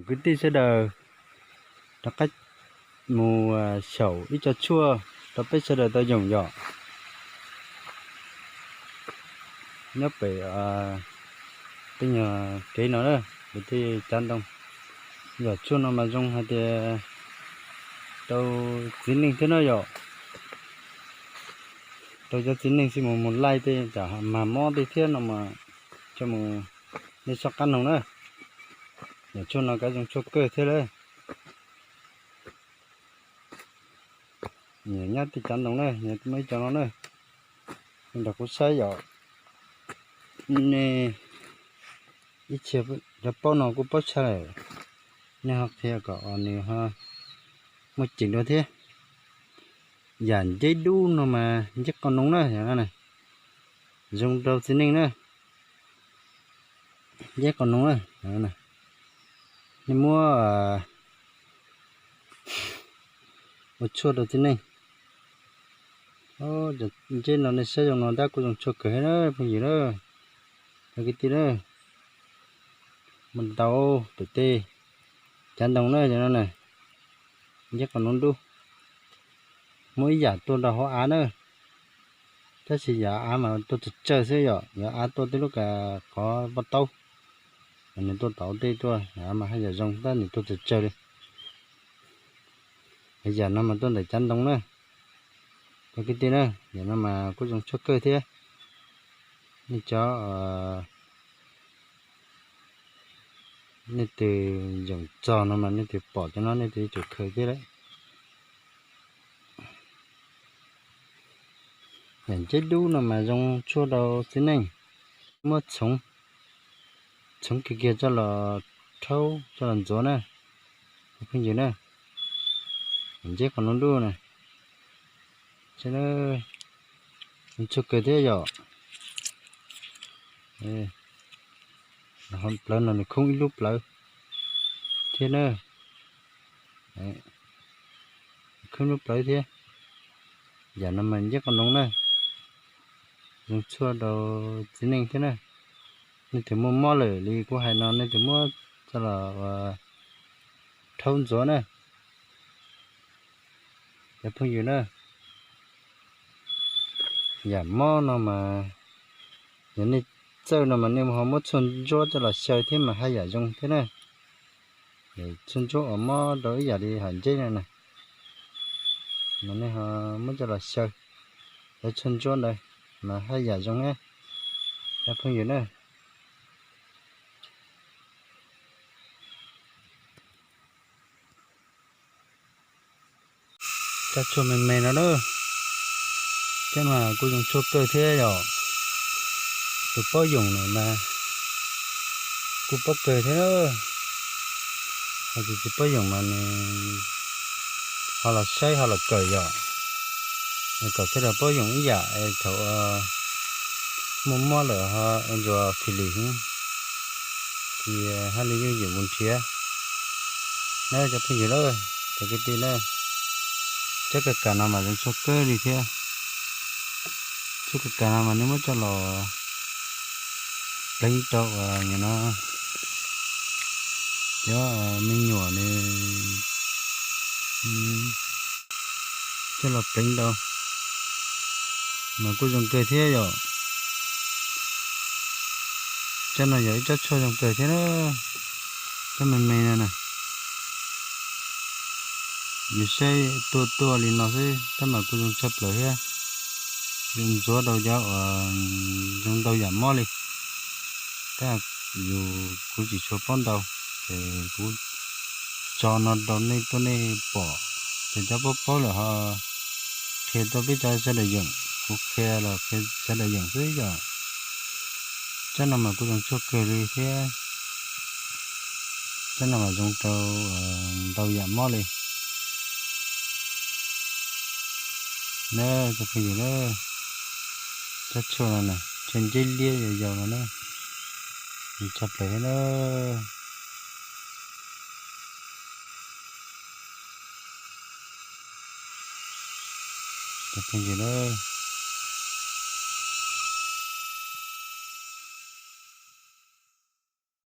Kwv tij sawv daws, rov qab mus xyaum ib co tshuaj rau peb sawv daws tau yoom yom. Nyob pem tej nyuag kev no na, pem tej cav ntoo. Yam tshuaj no mas zoo hais tias rau txiv neej thiab na yom. Rau cov txiv neej xij mus mus laij tej, tsam mag mob tej thiab no mas coj mus nej soj qab noog na. Yam tshuaj no kav zoo tshuaj kawg thiab lawm. Nyob tej cav ntoo na, muaj ib co no na, nrog kuv saib yom. Nej ib txhia cov paub no kuj paub tshaj lawm, nej ho qhia kom nws ho muaj ceem dua thiab. Yam nceb dub no mas nceb qos noog na, zoo rau txiv neej na. Nceb qos noog na, nej muab ua tshuaj rau txiv neej. Nceb no nej saib zoo no tab kuj zoo tshuaj kawg thiab na phooj ywg na, cov kwv tij na. Muaj ntau pem tej cav ntoo na, cov no na, nceb qos noog dub. Muaj ib yam tuaj rau hauv av na, tab sis yam av mas tuaj tsawg tsawg xwb yom, yam av tuaj tej lub kas qhov pob taub, nws tuaj tom tej tuaj, yam av mas haj yam zoo tab nws tuaj tsawg tsawg li. Yam no mas tuaj ntawm cav ntoo na, cov kwv tij na, yam no mas kuj zoo tshuaj kawg thiab. Nej cov, nej tus yoom txog no mas nej tus pom cov no nej tus yuav tsum khaws thiab lawm. Yam nceb dub no mas zoo tshuaj rau txiv neej, muab txhoov, txhoov kiag kiag coj los rhaub coj los ntxuav na, phooj ywg na. Nceb qos noog dub na, zoo tshuaj kawg thiab yom. Plawv no nws khoob ib lub plawv thiab na, khoob lub plawv thiab. Yam no mas nceb qos noog na, zoo tshuaj rau txiv neej thiab na. Nej tus muaj mob lawm li kuv hais no nej tus muab coj los rhaub ntxuav na, cov phooj ywg na. Yam mob no mas yog nej txawj no mas nej ho muab tshuaj ntsuab coj los xyaw thiab mas haj yam zoo thiab na. Tshuaj ntsuab uas mob rau ib yam li hom nceb no na, mas nej ho muab coj los xyaw, cov tshuaj ntsuab ntawd mas haj yam zoo na, cov phooj ywg na. Cov tshuaj me me no na, cov mas kuj zoo tshuaj kawg thiab yom. Tus paub yoom no mas kuj paub kawg thiab, ho tus tsis paub yoom mas nws ho los saib ho los kawm yom. Kom sawv daws paub yoom ib yam es thaum muaj mob lawm ho ua ntsuas phim lim heev, ces haj li yooj yim mus nrhiav na cov phooj ywg na, cov kwv tij na. Cov kawg kas no mas zoo tshuaj kawg li thiab. Cov kawg kas no mas nej muab coj los pleev rau uas no cov me nyuam nws coj los pleev rau mas kuj zoo kawg thiab yom. Cov no yog ib cov tshuaj zoo kawg thiab na, cov me me no na. Yus saib tuaj tuaj li no xwb tab mas kuj zoo tshaj plaws thiab. Yus ntxuav rau cov uas zoo ntau yam mob li. Tab yus kuv tsis tshua paub ntau, ces kuv tso no rau nej tuaj nej pom, ces cov paub paub lawm ho qhia tuaj peb cov sawv daws yeem, kuv qhia los qhia sawv daws yeem xwb yom. Cov no mas kuj zoo tshuaj kawg li thiab. Cov no mas zoo rau ntau yam mob li. Na cov phooj ywg na, cov tshuaj no na, tshuaj nceb liab yau yau no na, tshaj plaws thiab na. Cov phooj ywg na,